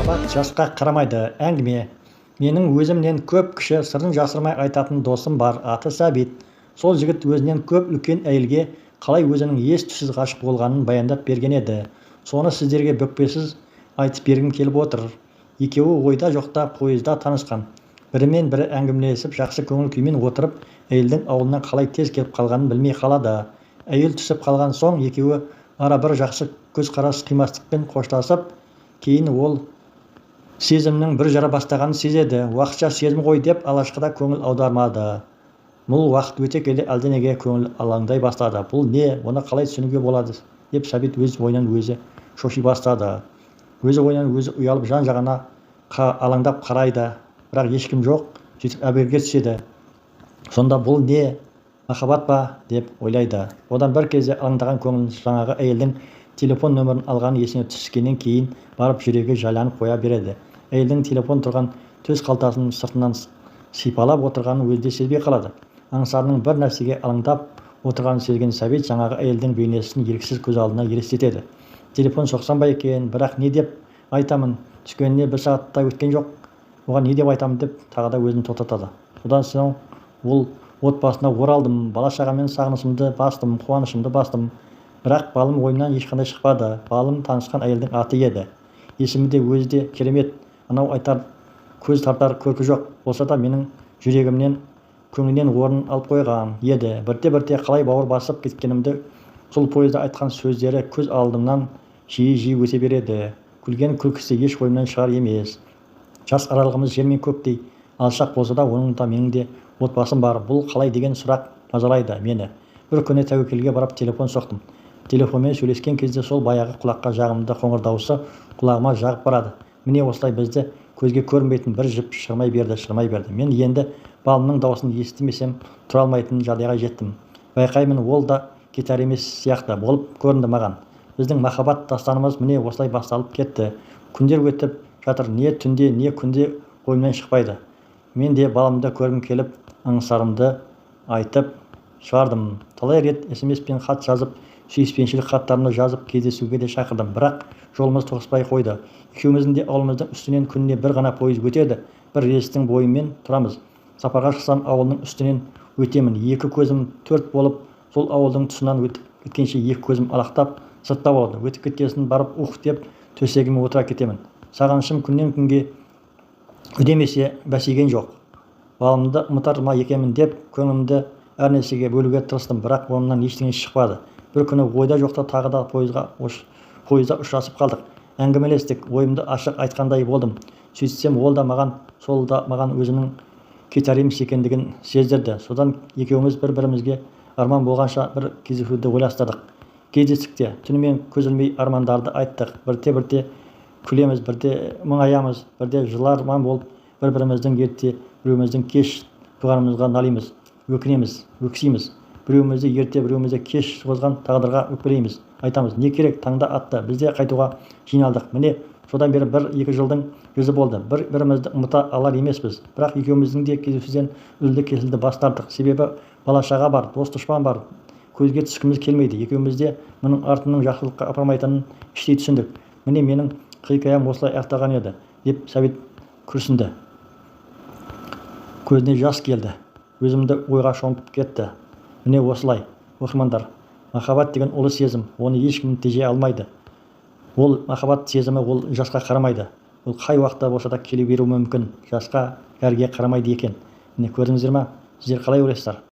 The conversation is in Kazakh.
Махаббат жасқа қарамайды. Әңгіме. Менің өзімнен көп кіші, сырын жасырмай айтатын досым бар, аты Сәбит. Сол жігіт өзінен көп үлкен әйелге қалай өзінің ес-түссіз ғашық болғанын баяндап берген еді. Соны сіздерге бүкпесіз айтып бергім келіп отыр. Екеуі ойда жоқта пойызда танысқан. Бірімен бірі әңгімелесіп, жақсы көңіл күймен отырып, әйелдің ауылына қалай тез келіп қалғанын білмей қалады. Әйел түсіп қалған соң, екеуі ара бір жақсы көзқарас қимастықпен қоштасып, кейін ол сезімнің бүр жара бастағанын сезеді. Уақытша сезім ғой деп алғашқыда көңіл аудармады. Бұл уақыт өте келе әлденеге көңіл алаңдай бастады. Бұл не, оны қалай түсінуге болады деп Сәбит өз ойынан өзі шоши бастады. Өз ойынан өзі ұялып, жан-жағына алаңдап қарайды, бірақ ешкім жоқ. Сөйтіп әбігерге түседі. Сонда бұл не, махаббат па деп ойлайды. Одан бір кезде алаңдаған көңілін жаңағы әйелдің телефон нөмірін алғаны есіне түскеннен кейін барып жүрегі жайланып қоя береді. Әйелдің телефон тұрған төс қалтасын сыртынан сипалап отырғанын өзі де сезбей қалады. Аңсарының бір нәрсеге алаңдап отырғанын сезген Сәбит жаңағы әйелдің бейнесін еріксіз көз алдына елестетеді. Телефон соқсам ба екен, бірақ не деп айтамын, түскеніне бір сағат та өткен жоқ, оған не деп айтамын деп тағы да өзін тоқтатады. Содан соң ол: «Отбасына оралдым, бала-шағамен сағынышымды бастым, қуанышымды бастым, бірақ Балым ойымнан ешқандай шықпады». Балым танысқан әйелдің аты еді. Есімі де, өзі де керемет. Анау айтар, көз тартар көркі жоқ болса да, менің жүрегімнен, көңілінен орын алып қойған еді. Бірте-бірте қалай бауыр басып кеткенімді сол пойызда айтқан сөздері көз алдымнан жиі-жиі өте береді. Күлген күлкісі еш ойымнан шығар емес. Жас аралығымыз жер мен көктей алшақ болса да, оның да, менің де отбасым бар. Бұл қалай деген сұрақ мазалайды мені. Бір күні тәуекелге барып телефон соқтым. Телефонмен сөйлескен кезде сол баяғы құлаққа жағымды қоңыр дауысы құлағыма жағып барады. Міне, осылай бізді көзге көрінбейтін бір жіп шырмай берді, шырмай берді. Мен енді Балымның дауысын естімесем тұра алмайтын жағдайға жеттім. Байқаймын, ол да кетар емес сияқты болып көрінді маған. Біздің махаббат дастанымыз міне осылай басталып кетті. Күндер өтіп жатыр, не түнде, не күнде ойымнан шықпайды. Мен де Балымды көргім келіп, аңсарымды айтып шығардым. Талай рет СМС пен хат жазып, сүйіспеншілік хаттарымды жазып, кездесуге де шақырдым, бірақ жолымыз тоғыспай қойды. Екеуміздің де ауылымыздың үстінен күніне бір ғана пойыз өтеді. Бір рельстің бойымен тұрамыз. Сапарға шықсам, ауылының үстінен өтемін. Екі көзім төрт болып, сол ауылдың тұсынан өтіп кеткенше екі көзім алақтап сыртта болады. Өтіп кеткесін барып, ух деп төсегіме отыра кетемін. Сағынышым күннен күнге үдемесе, бәсейген жоқ. Балымды ұмытар ма екенмін деп көңілімді әр нәрсеге бөлуге тырыстым, бірақ онан ештеңе шықпады. Бір күні ойда жоқта тағы да пойызда ұшырасып қалдық. Әңгімелестік, ойымды ашық айтқандай болдым. Сөйтсем, ол да маған сол да маған өзінің кетар емес екендігін сездірді. Содан екеуміз бір бірімізге арман болғанша бір кездесуді ойластырдық. Кездестік те, түнімен көз ілмей армандарды айттық. Бірте бірте күлеміз, бірде мұңаямыз, бірде жыларман болып, бір біріміздің ерте, біреуміздің кеш туғанымызға налимыз, өкінеміз, өксиміз. Біреумізді ерте, біреумізді кеш туғызған тағдырға өкпелейміз, айтамыз. Не керек, таңда атты, біз де қайтуға жиналдық. Міне, содан бері бір екі жылдың жүзі болды. бір бірімізді ұмыта алар емеспіз, бірақ екеуміздің де кездесуден үзілді кесілді бас тарттық. Себебі бала шаға бар, дос дұшпан бар, көзге түскіміз келмейді. Екеуміз де мұның артының жақсылыққа апармайтынын іштей түсіндік. Міне, менің хикаям осылай аяқталған еді, деп Сәбит күрсінді. Көзіне жас келді, өзімді ойға шомып кетті. Міне осылай, оқырмандар. Махаббат деген ұлы сезім, оны ешкім тежей алмайды. Ол махаббат сезімі, ол жасқа қарамайды. Ол қай уақытта болса да келе беруі мүмкін, жасқа, кәріге қарамайды екен. Міне, көрдіңіздер ма? Сіздер қалай ойлайсыздар?